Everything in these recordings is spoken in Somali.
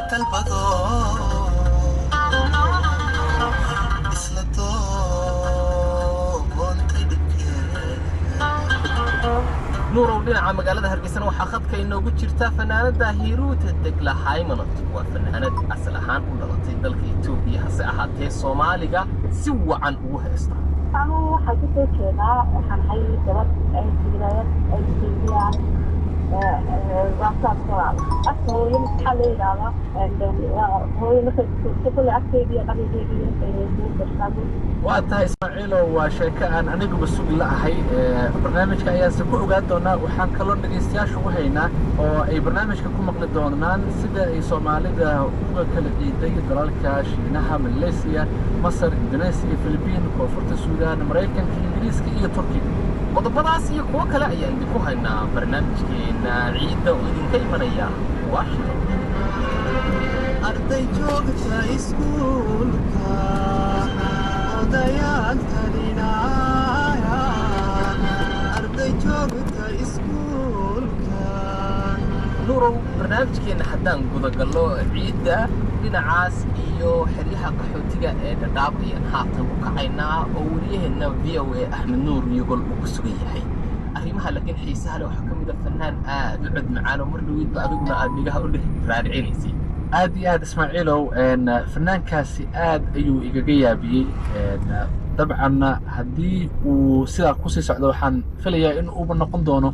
Dalbado isla doontay dhibkeeda. Nuurow, dhinaca magaalada Hargeysana waxaa khadka inoogu jirta fanaanada Hiruuta Degla Haymanot. Waa fanaanad asal ahaan u dhalatay dalka Etoobiya, hase ahaatee Soomaaliga si wacan ugu haysta. Anugu waxaan kasoo jeedaa, waxaan ahay gabadh ay Tigraayad ay Etoobiyaan. Waa saas walaal. Afka hooyo maxaa loo yidhaahdaa? Hooyo markay joogto kule afkeedii iyo qabiilkeedii iyo gashaa. Waa tahay Ismaaciilow, waa sheeko aan aniguba sugi la ahay. Barnaamijka ayaanse ku ogaan doonaa. Waxaan kaloo dhegaystayaasha u haynaa oo ay barnaamijka ku maqli doonaan sida ay Soomaalida uga kala ciiday dalalka Shiinaha, Malaysiya, Masar, Indonesia, Philibiin, Koonfurta Suudaan, Maraykanka, Ingiriiska iyo Turkiga. Qodobadaas iyo kuwo kale ayaan idinku haynaa barnaamijkeena ciidda oo idinka imanaya Washington. Arday joogta iskuulka, odayaal talinaya, arday joogta iskuulka. Nuurow, barnaamijkeenna haddaan gudagallo ciidda, dhinacaas iyo xeryaha qaxootiga ee Dhadhaab ayaan haatan u kacaynaa oo wariyaheenna VOA Axmed Nuur Yogol uu ku sugan yahay. Arrimaha laakiin xiisaha leh waxaa ka mid a fanaan aad u cod macaan oo mar dhaweydba adiguna aad dhigaha u dhex raaricinaysay. Aad iyo aad Ismaaciilow, fanaankaasi aad ayuu igaga yaabiyey. Dabcanna haddii uu sidaa kusii socdo, waxaan filayaa in uuba noqon doono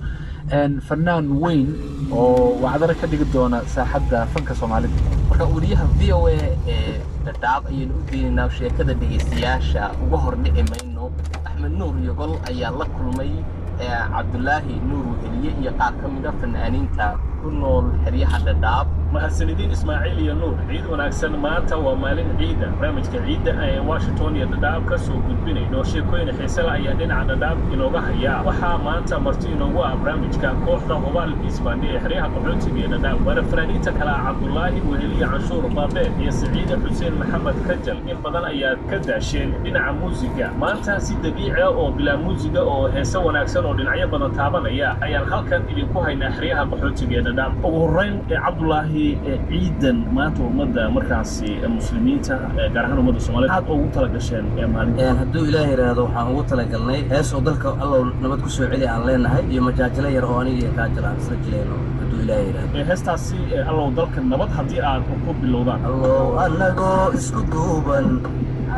fanaan weyn oo wacdaro ka dhigi doona saaxadda fanka Soomaalida. Marka wariyaha VOA ee Dhadhaab ayaynu u daynaynaa sheekada, dhegaystayaasha uga hor dhici mayno. Axmed Nuur Yogol ayaa la kulmay Cabdulaahi Nuur Weheliye iyo qaar ka mid a fanaaniinta ku nool xeryaha Dhadhaab. Mahadsanidin Ismaaciil iyo Nuur, ciid wanaagsan. Maanta waa maalin ciida. Barnaamijka ciidda ee Washington iyo Dhadhaab ka soo gudbinayno sheekooyin xiise leh ayaa dhinaca Dhadhaab inooga haya. Waxaa maanta marti inoogu ah barnaamijka kooxda Hubaal Peace Band ee xeryaha qaxootiga ee Dhadhaab, waana fanaaniinta kale ah Cabdulaahi Weheliye Canshuur Baabe iyo Siciide Xuseen Maxamed Kajal. In badan ayaad ka daasheen dhinaca muusiga. Maanta si dabiici ah oo bilaa muusiga oo heese wanaagsan oo dhinacyo badan taabanaya ayaan halkan idinku haynaa xeryaha qaxootiga ee Dhadhaab. Ugu horreyn, Cabdulaahi, ciidan maanta ummadda markaasi muslimiinta, gaar ahaan ummadda Soomaaliyed, aad ugu tala gasheen maalinta? Hadduu Ilaah yidhaahdo, waxaan ugu talagalnay hees oo dalka Allow nabad ku soo celi aan leenahay iyo majaajilo yar oo aniga iyo Kaajal aan isla jilayno, hadduu Ilaah yidhaahdo. Heestaasi Allow dalka nabad haddii aad ku bilowdaan. Allow annagoo isku duuban,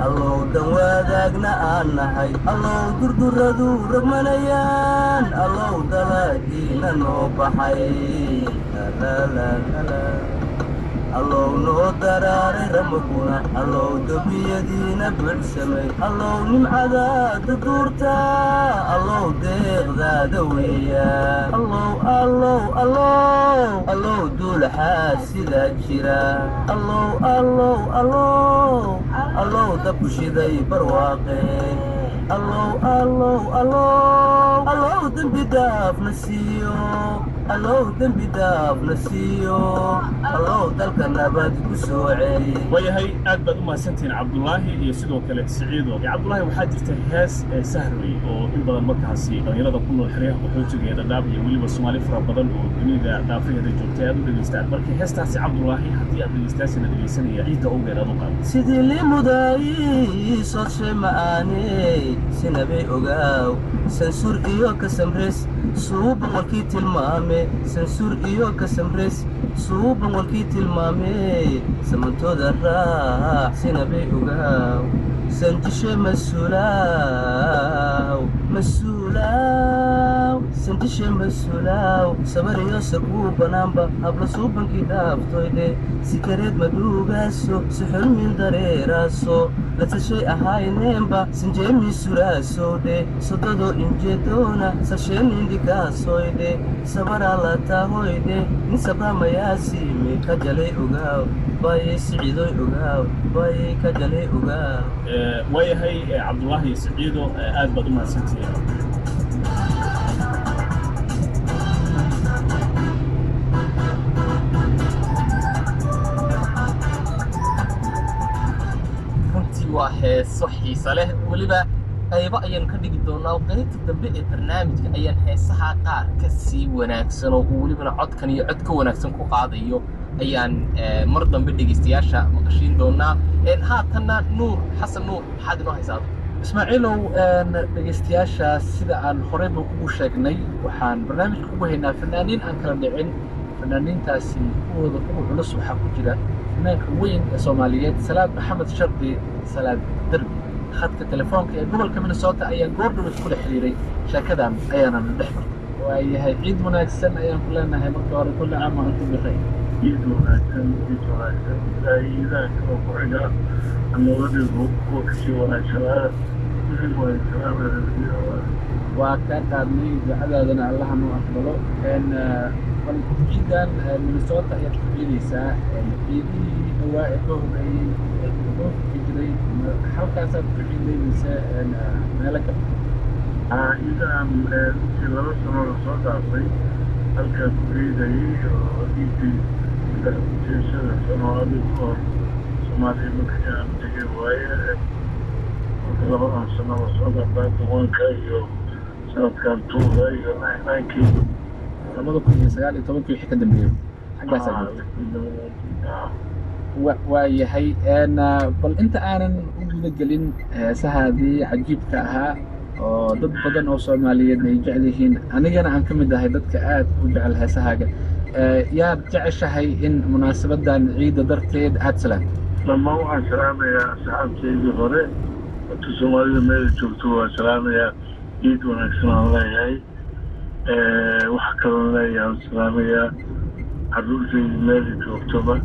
Allow dan wadaagna aan nahay, Allow durduradu ragmanayaan, Allow dalagiina noo baxay, Allow noo daraaray ramaguna, Allow debiyadiina buuxsamay, Allow nimcadaada duurta, Allow deeqdaada weeyaa, Allow, Allow, Allow, Allow duulaxaa sidaa jira, Allow, Allow, Allow, Allow dabku shiday barwaaqe, Allow, Allow, Allow, Allow dembi dhaafna siiyo, Allow dembi dhaafna siiyo, Allow dalka nabad ku soo celi. Waayahay, aad baad u mahadsantihiin Cabdulaahi iyo sidoo kale Siciido. Cabdulaahi, waxaa jirta hees Sahrey oo in badan markaasi dhalinyarada ku nool xeryaha qaxootiga ee Dhadhaab iyo weliba Soomaali fara badan oo dunida dhaafaheeda joogtay aad u dhegaystaan. Marka heestaasi, Cabdulaahi, haddii aad dhegaystaasina dhegaysanaya ciidda owgeed aad u qaado. Sidii limuday sodshe ma'aane sinabay ogaaw sansur iyo kasamres suuban walkii tilmaame, sansur iyo kasamres suuban walkii tilmaame, samantooda raac sinabay ogaaw sanjishe mas-uulaaw mas-uulaaw sanjishe mas-uulaaw sabariyo sakuu banaanba habla suubankii dhaaftoydhe sikareed madhuugaaso sixulmin dareeraaso la tashay ahayneenba sanjeemi suraasowdhe sodado injeedoona sasheenindhikaasoydhe sabaraa la taahoydhe nin sabramayaasiime ka jalay ogaaw baye Siciidoy ogaaw baye ka jalay ogaaw. Waayahay Cabdulaahi iyo Siciido, aad baad u mahadsantihiin. Runtii waa heeso xiisa leh weliba. Qaybo ayaan ka dhigi doonaa. Qaybta dambe ee barnaamijka ayaan heesaha qaar ka sii wanaagsan oo uu welibana codkan iyo cod ka wanaagsan ku qaadayo ayaan mar dambe dhegeystayaasha maqashiin doonaa. Haatanna Nuur Xasan Nuur, maxaad inoo haysaa? Ismaaciilow, dhegeystayaasha sida aan horeyba kugu sheegnay, waxaan barnaamijka ugu haynaa fanaaniin aan kala dhicin. Fanaaniintaasi kuwooda ugu culus waxaa ku jira fanaanka weyn ee Soomaaliyeed, Salaad Maxamed Shardi, Salaad Derbi. Khadka telefoonka ee gobolka Minnesota ayaan goor dhow iskula xiriiray, sheekadan ayaana dhex martay. Waayahay, ciid wanaagsan ayaan ku leenahay marka hore. كل عام وأنتم بخير. Ciid wanaagsan, ciid wanaagsan. Ilaahay ciidaha kala ku xiga hanooga dhigo kuwa kasii wanaagsanaada, wixii wanaagsanaada. Waa kaa qaadnay, ducadaadana Allaha noo aqbalo. Bal ciidan Minnesota ayaad ku ciidaysaa. Ciidihii dhawaa ee ka horreeyey ee dhoofki jiray, halkaasaad ku ciiday mise meelo kale? Ciidahan intii 2 sano lasoo dhaafay halkaan ku ciidayay, oo ciiddii 3 sano adiga ka hor Soomaaliya markii aan tegay waaye. Marka labadan sano lasoo dhaafay, tobanka iyo sanadkan tuuga iyo 99-kii. 2019-kii wixii ka dambeeyey xaggaasaa joogta. Waa yahay. Bal inta aanan u guda gelin heesahaadii cajiibka ahaa oo dad badan oo Soomaaliyeed ay jecel yihiin, anigana aan ka mid ahay dadka aad u jecel heesahaaga, yaad jeceshahay in munaasabadan ciidda darteed aad salaamto? Dhammaan waxaan salaamayaa asxaabteydii hore, dadka Soomaalida meel joogto waa salaamayaa, ciid wanaagsan aan leeyahay. Waxa kaloon leeyahay, aan salaamayaa carruurteydi meel joogtoba.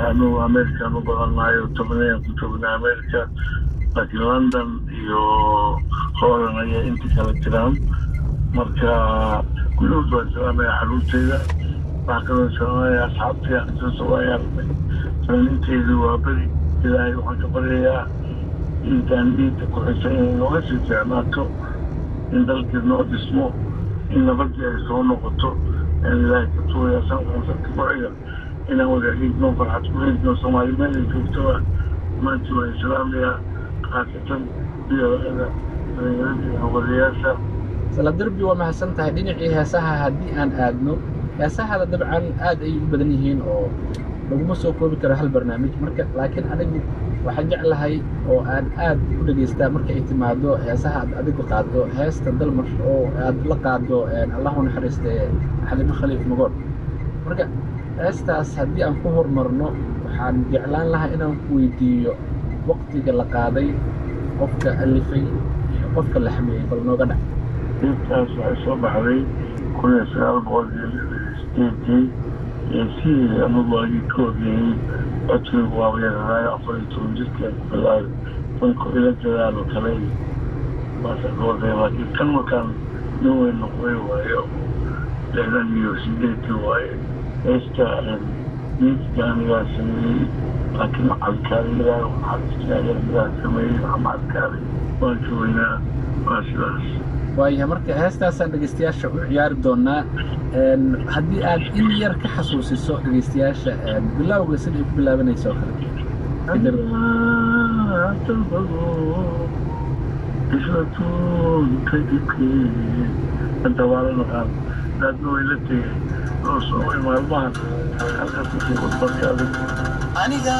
Anugu Ameerikaan u badannahay oo tobanayaan ku joognaa Ameerika, laakiin London iyo Holland ayaa inta kala jiraan. Marka kulligood waan salaamayaa carruurteyda. Waxaa kaloo salaamayaa asxaabtii aan soo soo waayarnay, fanaaniinteydu waa beri. Ilaahay waxaan ka baryayaa ciidan ciidda ku xisa inay nooga sii fiicnaato, in dalkii noo dhismo, in nabadii ay soo noqoto ayaan Ilaahay ka tugayaa. Sanadka ku xiga inaan wada ciidno, farxad ku ciidno. Soomaali meel ay joogtoba maanta waan islaamayaa, khaasatan VOA-da, dhalinyarada, wadayaasha. Salaad Derbi, waa mahadsan tahay. Dhinacii heesaha haddii aan aadno, heesahada dabcan aad ayay u badan yihiin oo laguma soo koobi karo hal barnaamij. Marka laakiin anigu waxaan jeclahay oo aan aad u dhegaystaa marka ay timaado heesaha aad adigu qaado, heesta Dalmar oo aad la qaado, Allahu naxariiste, Xalimo Khaliif Magool. Marka heestaas haddii aan ku horumarno, waxaan jeclaan lahaa inaan ku weydiiyo waqtiga la qaaday, qofka alifay iyo qofka la xameeyey. Bal nooga dhac. Intaas waxay soo baxday 1968-ii. Sidii anigu waagii ka horreeyey codkaygu waaba yararaayo, 14 jirkaan ku bilaabay fanku, ila dadaalo kale baasa ka horreeya. Laakiin kan markaan nin weyn noqday waaye, 68-ii waaye. Heesta miiska anigaa sameeyey, laakiin macalkaari, Ilaahay naxariistay, anigaa sameeyey macalkaari waan joognaa. Waa sidaas. Waayahay, marka heestaasaan dhegeystayaasha u ciyaari doonaa. Haddii aad in yar ka xasuusiso dhegeystayaasha bilowga sida ay ku bilaabanayso oo kale. Dalbado isla tuunta dibkee inta waa la naqaan, daadna way la tegey loo soomay maalmahan halkaas kusii khudbadka adag. Aniga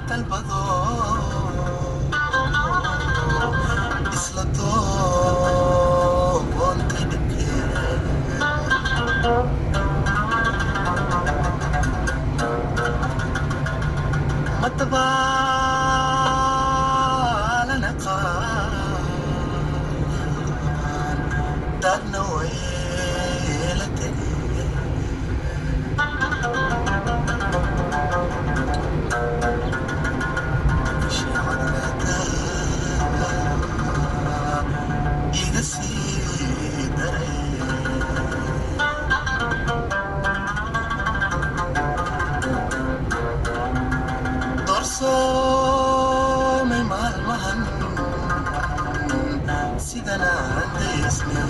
dalbado isla doontay dhibkee. Madabaalana qaan dadna way la tegeen. Iga sii daray. Doorsoomay maalmahan sidan aan daysnay.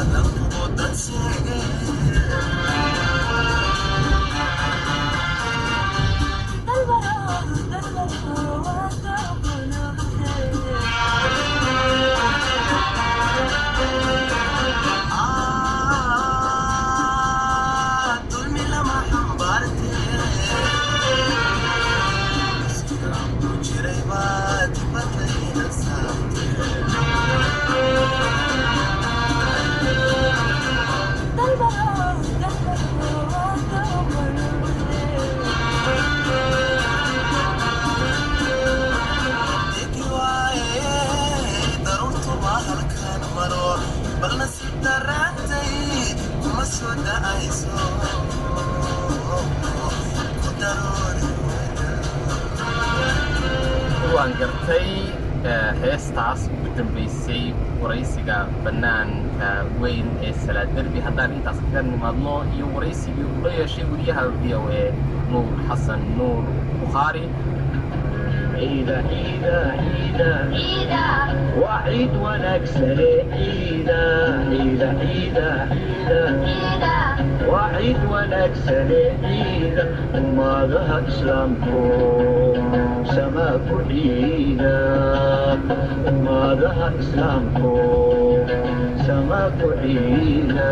Hadan kugu dad sheegay. Dulmi lama xambaartee, sidaan ku jiray baa dibadayna saartee. Degi waaye daruurtu waa halkaan maro, bal nasiib daraantay kuma soo da'ayso ku daroori wayda. Waan gartay. Heestaas ugu dambeysay waraysiga fanaanka weyn ee Salaad Derbi haddaan intaas kaga nimaadno iyo waraysigii uu la yeeshay weriyaha VOA Nuur Xasan Nuur Bukhaari. Ciida, ciida, ciida, waa ciid wanaagsane. Ciida, ciida, ciida, ciida, waa ciid wanaagsane. Ciida, ummadaha Islaamku samaa ku ciida, ummadaha Islaamku samaa ku ciida.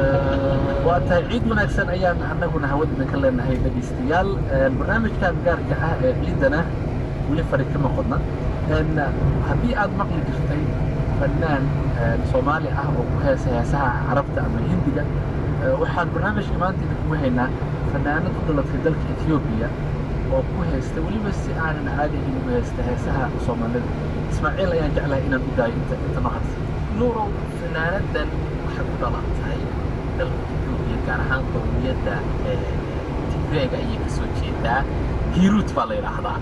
Waa tahay, ciid wanaagsan ayaan annaguna hawada idinka leenahay, dhegaystayaal. Barnaamijkan gaarka ah ee ciidana weli fari kama qodna. Haddii aad maqli jirtay fanaan Soomaali ah oo ku heesa heesaha Carabta ama Hindiga, waxaan barnaamijka maanta idinkugu haynaa fanaanad u dhalatay dalka Ethiopia oo ku heesta, weliba si aanan caadi ahayn ugu heesta heesaha Soomaalida. Ismaaciil ayaan jeclahay inaan u daayo inta noo hadsa. Nuurow, fanaanadan waxay ku dhalatay dalka Etoobiya, gaar ahaan qowmiyadda Tigreega ayay kasoo jeedaa. Hiruut baa la yidhaahdaa.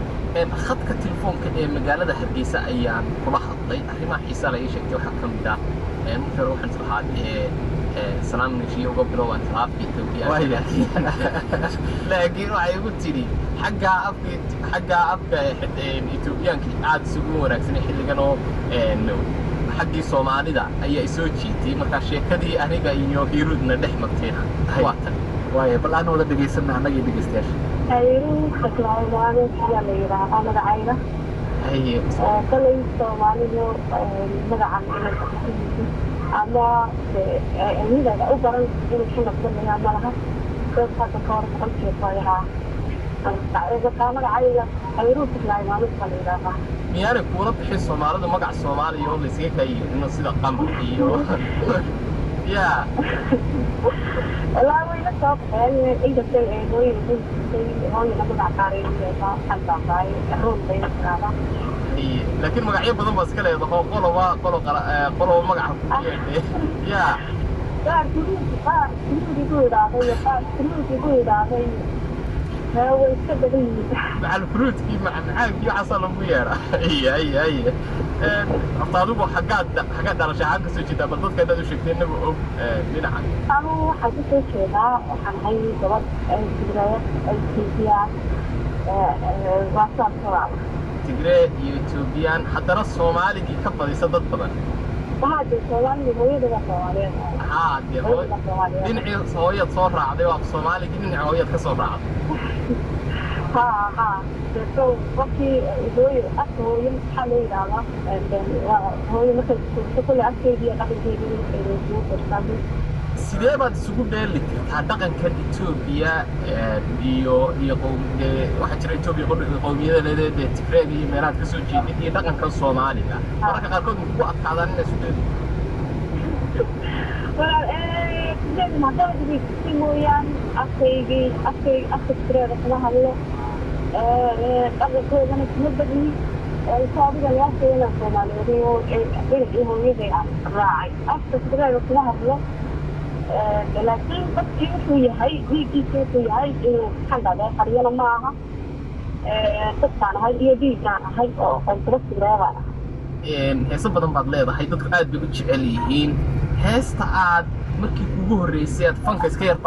Khadka telefoonka ee magaalada Hargeysa ayaan kula hadlay. Arrimaha xiisaa la ii sheegtay waxaa ka mid ah, markii hore waxaan islahaa dee salaam neshiye uga bilow, aan islahaa afka Etoobiya, laakiin waxay igu tidhi xaggaa afka Etoobiyaanka aad isugu wanaagsanay xilligan oo xaggii Soomaalida ayaa isoo jiitay. Markaa sheekadii aniga iyo Hiruudna dhex martayna waa tan. Waayo, bal aan wada dhegaysana annaga iyo dhegaystayaasha. Hayruun Saklaayo ayaa la yidhaahdaa magacayda. Kolay Soomaalidu magacan inay ama midada u baran inay ku naqsanayaan malaha dad hadda ka hor 100 jeer baa yahaa. Markaa magacayda Hayruun Saklaayo baa la yidhaahdaa. Miyaanay kuula bixin Soomaalidu magac Soomaaliya oo laysaga kaayeerino, sida Qamar iyo ya? Walaa wayla soo baxeen, inkastay ay hooyada ku jirtay, hooyana magac qaaray xandaaqaay ruun bay tiraahdaa. Laakiin magacyo badan baa iska leedaho, qoloba qolo qoloba magaca ku yeedhe ya. Qaar kuruudi, qaar kuruudi ku idhaahday iyo qaar kuruudi ku idhaahday, way iska badan yihiin. Macal fruutkii, macmacaankii, waxaasaa lagu yeedha. Ay ay horta adigu xaggaad dhalashay ahaan kasoo jeedaa? Bal dadka haddaad u sheegtay inagu og dhinaca. Anigu waxaan kasoo jeedaa, waxaan ahay gabadh Tigreed, Ethoobiyan, waa saas walaal. Tigree iyo Ethoobiyan, haddana Soomaaligii ka badisa dad badan. Waxaa dee Soomaaliga hooyada waa Soomaaliyeed. Haa dee Hooyada Soomaaliyeed. Dhinacii hooyaad soo raacday oo af Soomaaligii dhinaca hooyaad ka soo raacday. Ha, so qofkii hooyo, afka hooyo maxaa loo yidhaahdaa, waa hooyo markay joogto kulle afkeedii iyo dhaqankeedii isugu darsaa. Sidee baad isugu dheeli kartaa dhaqankan Etoobiya iyo dee waxaa jira Etoobiya qowmiyada leedahay dee Tigreega iyo meelahaad ka soo jeedid iyo dhaqankan Soomaaliga? Mararka qaarkood ma kugu adkaadaan inaad isu dheeli? Walaal, sideed haddaad dhegeysato mooyaan, afkaygii afkay afka Tigreega kuma hadlo, dhaqankoodana kuma badni. So adiga laafteena Soomaaliyeed oo dhinacii hooyaday aan raacay, afka Tigreega kuma hadlo, laakiin dadkii wuxuu yahay dhiiggiisa wuxuu yahay inuu maxaan dhahdaa qaryana ma aha. Dadkaan ahay iyo dhiiggaan ahay oo qontaba Tigreebaan ahay. Heeso badan baad leedahay, dadku aad bay u jecel yihiin. Heesta aad markii kugu horreysay aad fanka iska yar